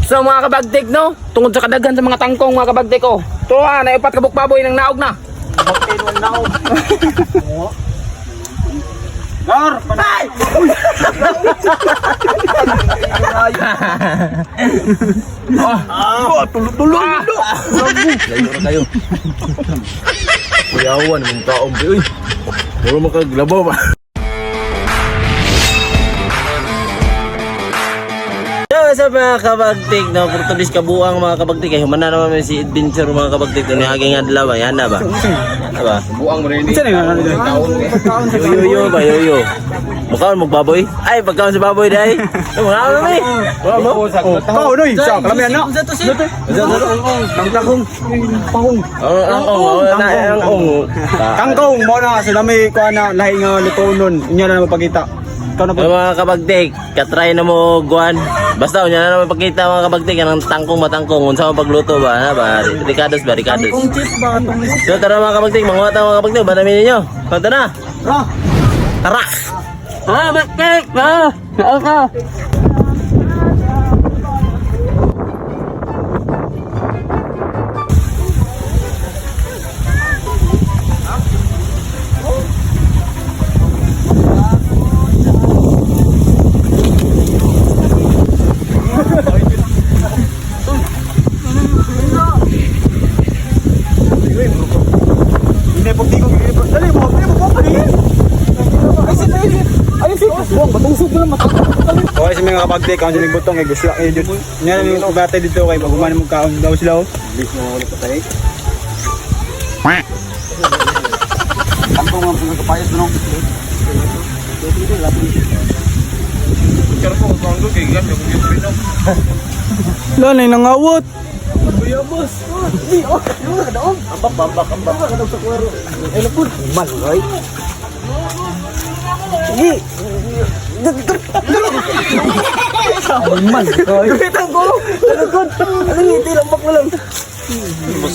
So mga kabagtik, no, tungod sa kadaghan sa mga tangkong, mga kabagtik ko. Tuwa na upat kabuk baboy nang naog na. Gar! Panay! Ah, tulo-tulo. Ah. Layo na kayo. Kuyawan mong taong uy. Muro makaglabaw ba. Yo, what's up mga kabagtik? No, Portuguese kabuang mga kabagtik. Ay, humana naman may si Adventure mga kabagtik. Ito ni Aging adlaw ba? Yan na ba? Yan na ba? Buang mo rin. Saan na yun? Yo, yo, ba? Yo, yo. Mukhaan mo baboy? Ay, pagkaon sa baboy dahil. Ay, mga ano eh. Wala mo? Kao, noy! Sa kalamihan na! Tangkong! Pahong! Ang ong, ang ong. Kangkong! Mo na sa dami ko na lahi nga luto nun. Inya na naman pagkita. Ikaw na po. Ay, mga kabagtik, katry na mo guan. Basta unya na naman pagkita mga kabagtik ang tangkong matangkong unsa man pagluto ba ha ba? Ricados ba Ricados? Chip ba? So tara mga kabagtik, manguha ta mga kabagtik, ba namin ninyo? Kanta na. Ra! Tara. Ah, bagtik! Ah, ka. Hindi po tingog. Dali mo! Dali mo! Dali mo! Ay, sit! Ay, sit! Ay, sit! Buwang, batusog mo lang. Okay, sa mga kabagtik, ang sinig butong, eh, gusto lang, eh, dito. Nga na yung kubate dito, kay pag mo kaon daw sila, oh. Bilis mo ulit patay. Kangkong ang pagkapayos, no? Lanay nangawat.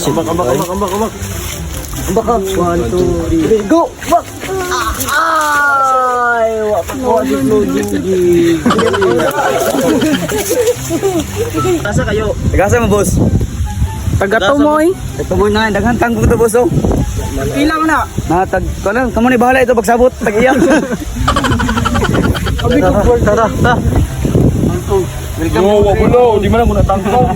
Ambak, ambak, ambak, ambak, ambak. Asa kayo? Tagasa mo, boss. Tagatumoy. Ito mo na, daghan tangkong to, boss, oh. Ilang na. Natag, kanan, kamo ni bahala ito pagsabot, tag iya. Tara, tara. No, wala, di man mo natangkong.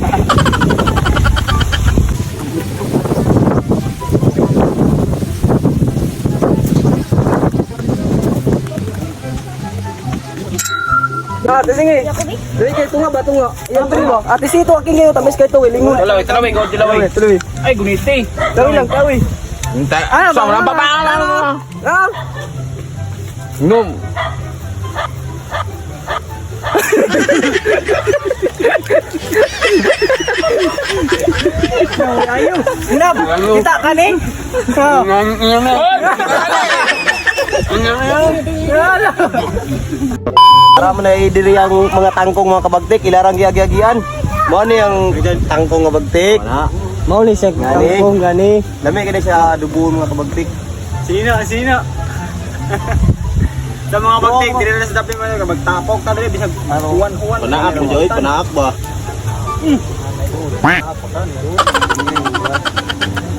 Ate, sige. Dali kay tunga ba tunga? Iyan tuloy ba? Ate sito aking kayo tamis kay to lingon. Talaway, talaway, go dilaway. Tuloy. Ay, guniti. Tawi lang tawi. Ah, so, wala pa pa. Ah, Nom. ayo. Nab, kita ka ni. Para mo na diri ang mga tangkong mga kabagtik, ilarang giagiagian. Mao ni ang tangkong nga bagtik. Mao ni siya Gani. kangkong gani. Lami kini siya adubo mga kabagtik. Sino, sino? Sa mga bagtik, dili na sa dapi mo magtapok ta dili bisag huwan-huwan. Panaak mo joy, panaak ba?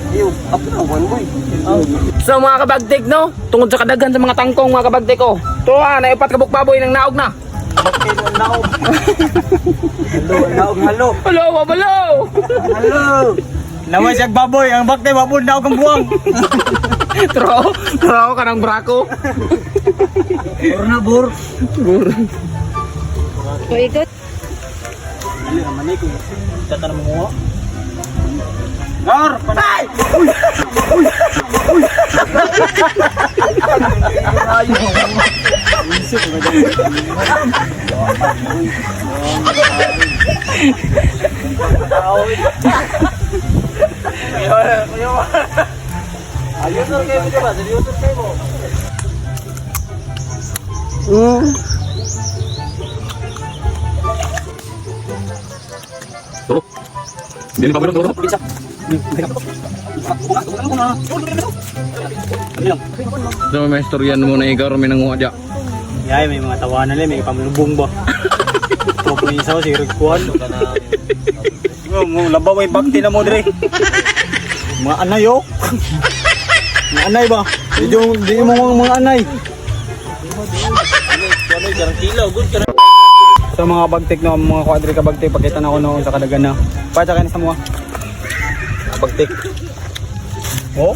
Iyo, apo na one boy. So mga kabagtik, no, tungod sa kadaghan sa mga tangkong mga kabagtik ko. Tuwa na upat kabuk baboy nang naog na. Halo, naog halo. Hello, wabalo. Halo. Naman siya baboy, ang bakte wabon naog ang buwang. Tro, tro kanang brako. Bur na bur. Uy, Dili naman ni kung tata na manguha. Gar, panay. Uy. Ayos kayo mo ba? Seryoso kayo mo. Dili pa mo So may istorya mo na ikaw may nanguha dia. Yay, may mga tawanan lang, may pamlubong ba. Tropa Isa si Rigkuan. Mo labaw ay bakti na mo dire. Mga anay oh. Mga anay ba? Di di mo mga anay. Sa mga bagtik no, mga kwadri ka bagtik, pakita na ko noon sa kadagan na. Pacha ka na sa mga. Bagtik. Oh?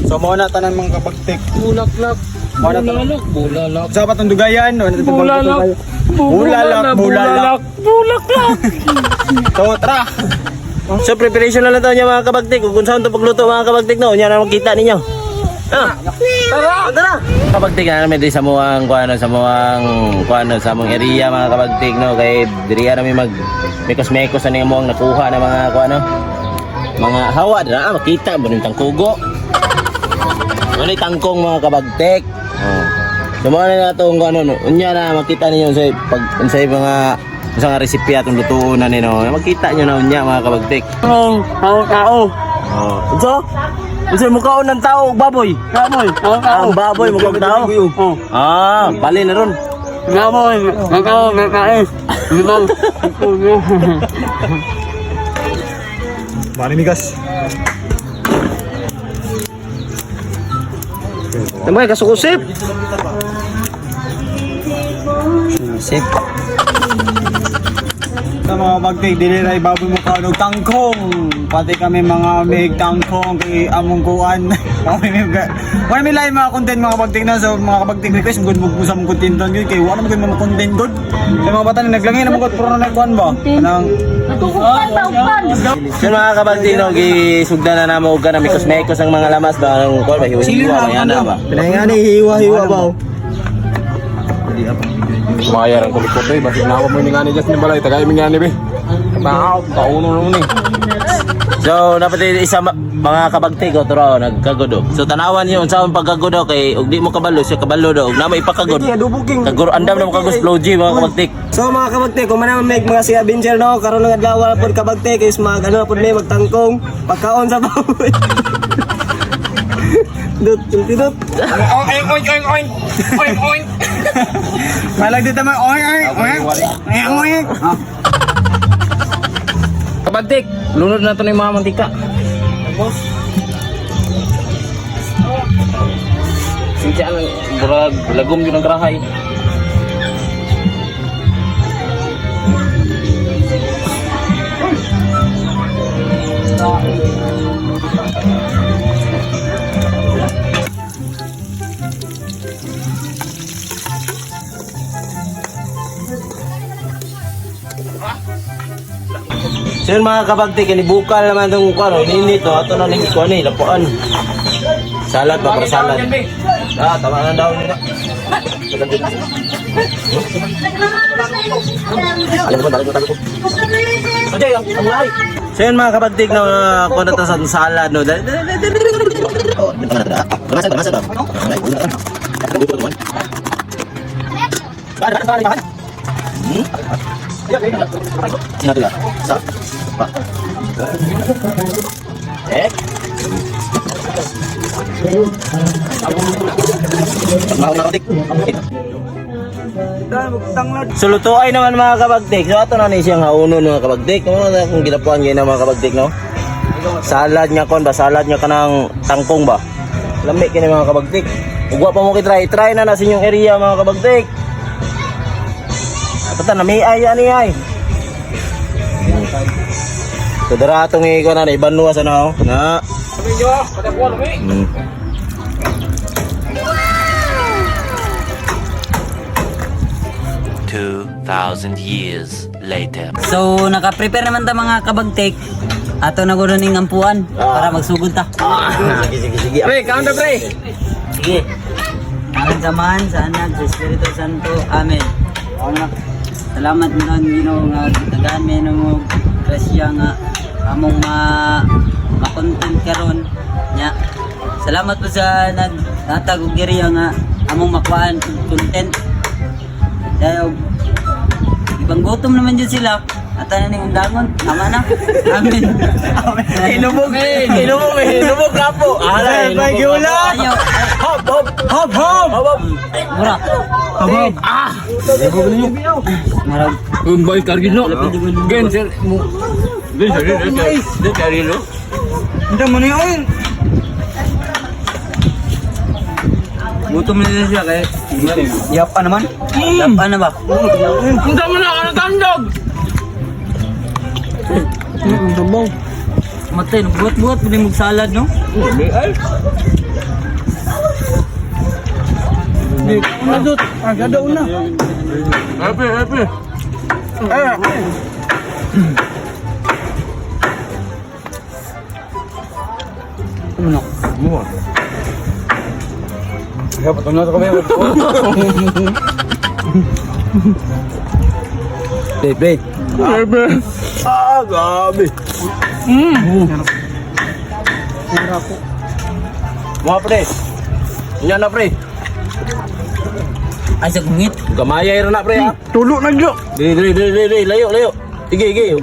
So mo na tanan mga kabagtik. Bulaklak. Mo na tanan. Bulalak. Sa patong dugayan, no, Bulalak. Bulalak, bulalak. Bulaklak. So tara. So preparation na lang tayo niya mga kabagtik. Kung saan ito pagluto mga kabagtik no, unya na makita ninyo. Ah. Tara! Tara. Kabagtik na namin diri sa muang kuano sa muang kuano sa among area mga kabagtik no kay diri na mag mekos-mekos ani ang muang nakuha na mga kuano mga hawa na ah, makita mo ning tangkugo. Ano yung tangkong mga kabagtik? Oh. So mga na nato kung ano no. Unya na makita ninyo sa pag unsay mga unsa nga resipe atong lutuon na nino. Makita nyo na unya mga kabagtik. Ang tao. Oh. Unsa? Unsa mukaon ng tao og baboy? Baboy, ang tao. Ang baboy mukaon tao. Oh. Ah, bali na ron. Baboy, ang tao, ang tao. Limang. Marimigas. Tambay kasukusip. Sip. Sa mga bagtik, dili na ibaboy mo kanog tangkong. Pati kami mga may tangkong kay among kuan. Wala may lain mga content mga kabagtik na so mga kabagtik request good mo sa mong content doon yun kay wala mo mga content good. Sa mga bata na naglangin na mo gud puro na kuan ba? Kanang Upan ba, upan? So mga kabagtik no, gisugdan na namo og kana mekos-mekos ang mga lamas ba ang kuan ba hiwa-hiwa ba yan ba. Pinahingani, hiwa-hiwa ba? Bayar ang kulikot eh. Basig na ako mo yung nga ni Justin Balay. Tagay mi nga ni be. Tao, kauno naman eh. So dapat isa mga kabagtik ko tro nagkagudo. So tanawan niyo unsa ang pagkagudo kay og di mo kabalo siya kabalo do og namo ipakagod. Kagur andam na mo kagos flow G mga kabagtik. So mga kabagtik, kung man make mga si Avenger no, karon ng adlaw wala pod kabagtik is mag ano pod may magtangkong pagkaon sa baboy. Dut, dut, dut. Oink oink oink oink. Oink oink. Malag dito man oy oy oy. Oy oy. Kabagtik, lunod na to ni mga mantika. Sinsya ang burag lagom yun ang grahay. So yun mga kabagtik, kini bukal naman itong kuan, oh, init no, ato na ning kuan eh, lapuan. Salad ba para salad? Ah, tama na daw nila. Alam ko, balik ko, balik ko. Okay, ang lahi. So yun mga kabagtik no, kuan na to sa salad no. Sa pa. Eh? So lutuay naman mga kabagtik. So ato na ni siyang haunon mga kabagtik. Ano na kung ginapuan ngayon ng mga kabagtik no? Salad nga kon ba? Salad nga kanang tangkong ba? Lami kini mga kabagtik. Ug wa pa mo kitry, try na na sa inyong area mga kabagtik. Dapat na may ay ani ay. So dara atong iko na ibanwa sa na oh. Na. 2,000 years later. So, naka-prepare naman ta mga kabagtik. Ato na guro ning ampuan para magsugod ta. Sige sige sige. Pre, count pre. Sige. Ang samahan sa Anak, sa Espiritu Santo. Amen. Salamat noon Ginoo nga gitagaan mi nimo grasya nga among ma ma-content karon nya. Salamat po sa naghatag og area nga among makuhaan og content. Dahil ibang gutom naman dyan sila. Ata na ning undangon. Tama na. Amen. Amen. Hinubog, hinubog, hinubog kapo. Ala, hinubog kapo. Ayaw. Hop, hop, hop, hop. Hop, hop. Mura. Ah! Mura. Umbay kargil no. Gen sir mo. Di, di, di, di, di, karilo. Hindi mo na yun. Gutom na siya kay. Yap pa naman. Yap na ba? Ang dami na ka tandog. Matay, buhat-buhat pwede mong salad, no? Nadot. Agad na. Happy, happy. Kaya patong na kami. Bebe. Ah, grabe. Mga pre. Yan na pre. Ay, sa gungit. Gamaya na pre ha. Tulo na dyo. Dili, dili, dili, dili, layo, layo. Sige, sige.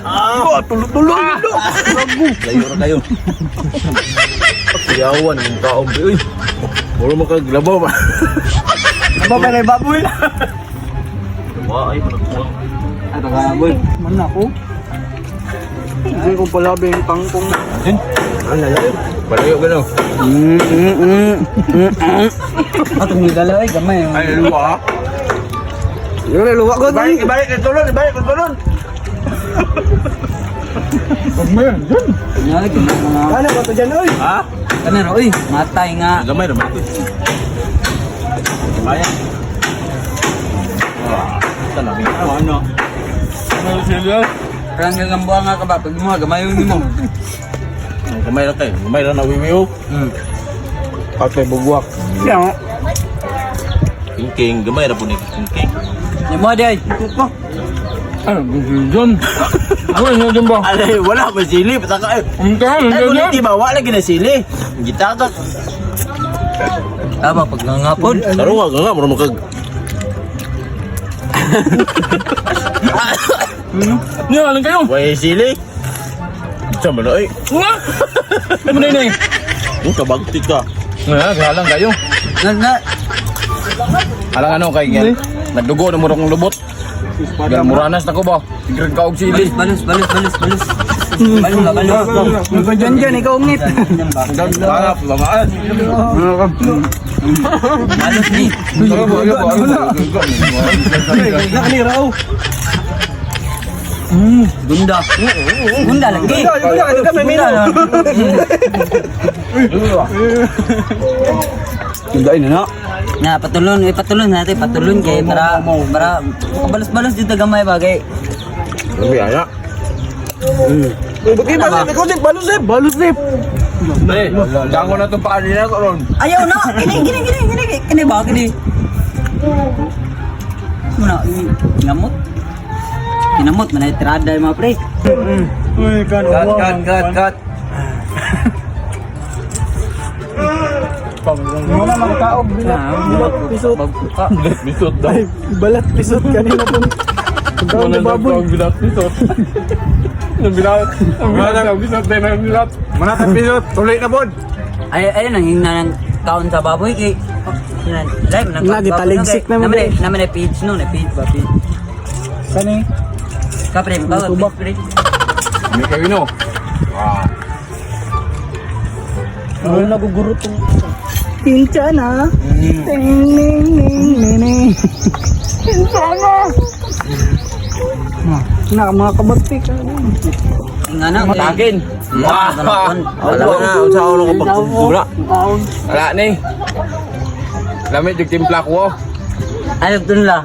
Ah, tulo-tulo na dyo. Layo na kayo. Kuyawan ng taong uy. Muro mo kag labaw ba. Aba pa na baboy. Wa ay managkuha. Ay pagaboy. Man ako. Hindi ko pala yung kangkong. Palayo gano. Atong nidala ay gamay. Ay, luwa. Yung luwa ko. Ibalik, ibalik, itulon, ibalik, itulon. Ay, gamay mga. Ano ba to dyan, oy? Ha? Kanan, oy, matay nga. Gamay ra man ito. Gamay. Ah, tanami. Ano? Parang gagambuha nga ka ba? Pag mo, gamay yung mo. Gamay ra tayo. Gamay ra na wiwiw. Ate bugwak. Yan. Kingking, gamay ra po ni kingking. Yung mo, day. Ano, dyan? Ano, dyan ba? Alay, wala pa sili, pataka eh. Ang tahan, Ay, kung hindi ba, wala gina sili. Gitakak. Tama, pag ngangapon. Karuwa ka nga, mura makag... Yan, alam kayo. Way sili. Sa man ay. Nga! Ano na yun eh? Ang kabagtit ka. Nga, halang kayo. Na, na. Halang ano kay yan. Nagdugo na mura kong lubot. Gan muranas na ko ba? Tigran ka og sili. Balus, balus, balus, balus. Balus ba, balus. Dyan dyan, ikaw ngit. Hanap, lamaan. Balus ni. Nakani raw. Gunda. Gunda lagi. Gunda, gunda, may mino. Tindain na na. Na, patulon, eh, patulon natin, patulon kay para para makabalos-balos dito gamay bagay. Grabe, ana. Bakit ba? Ikaw din, balus eh. Balus eh. Pre, dango na itong paa nila ko ron. Ayaw na. Kini, kini, kini, kini, kini ba kini. Muna, ngamot. Kinamot man ay tirada yung mga pre. Uy, kan. Cut, cut, cut, cut. Mga mga tao, bilat, bilat, pisot. Bisot daw. Ay, balat pisot kanina po. Ang Wala baboy. daw bilat bisot. Nabilat. Nabilat. Bisot din ang bilat. Manatang bisot. Tuloy na bod. Ay, ay, nang hingna ng kaon sa baboy kay. Live nang Lagi taligsik naman Naman eh. naman ay page no, na page ba page. Saan eh? Kapre, mo ka page pre. May kayo no. Ano naguguro tong... Pincha na. Ting, ning, ning, ning, ning. Pincha na. Na, mga kabagtik. Nga na. Matakin. Wah. Wala na, unsa ako nung pagkugula. Wala ni. Lamit yung timpla ko. oh. Ay, tunla.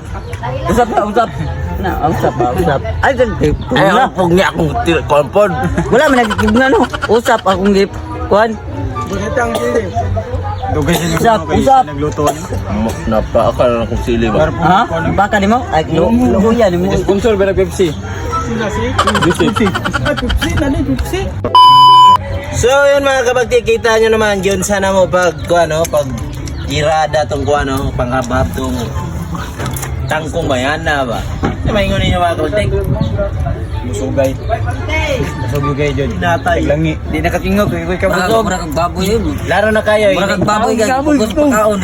Usap na, usap. Na, usap, usap. Ay, Ay, tunla. ang pugni akong kompon. Wala man nagkikig na no. Usap akong gip. Kuan. Dugay siya Usap, usap. Nagluto niya. Napaakal na akong sili ba? Ha? Baka nimo? Ay, luya nimo. Sponsor ba ng Pepsi? Ay, Pepsi, nani, Pepsi. So yun mga kabagti, kita nyo naman yun sana mo pag kuano, pag irada tong kuano, panghabhab tong Tangkong ba yan na ba? Di maingon ninyo, mga kabagtik? Musugay. Musugay jud. Natay. Langi. Di nakatingog kay ka Mura mura kag baboy yun. Laro na kayo. Mura kag baboy kag bugos pagkaon.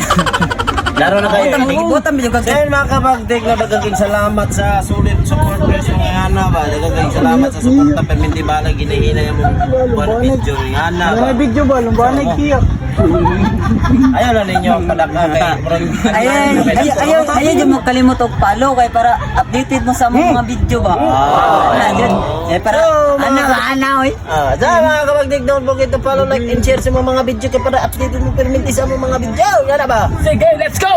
Laro na kayo. Butan mo, butan mo kag So yun, mga kabagtik na daghang salamat sa solid support guys mga ana ba. Daghang salamat sa suporta perminti bala ginahina yung mga video ng ana ba. Video ba lumbanay kiyak. Ayaw na ninyo ang padaka kay Ay ay ay ayaw ayaw jud mo kalimot og follow kay para updated mo sa among mga video ba. Ah, jud. Eh para ana ba ana oy. Ah, so mga kabagtik, don't forget to follow, like, and share sa mga video kay para updated mo perminti sa mga video. Yan na ba? Sige, let's go.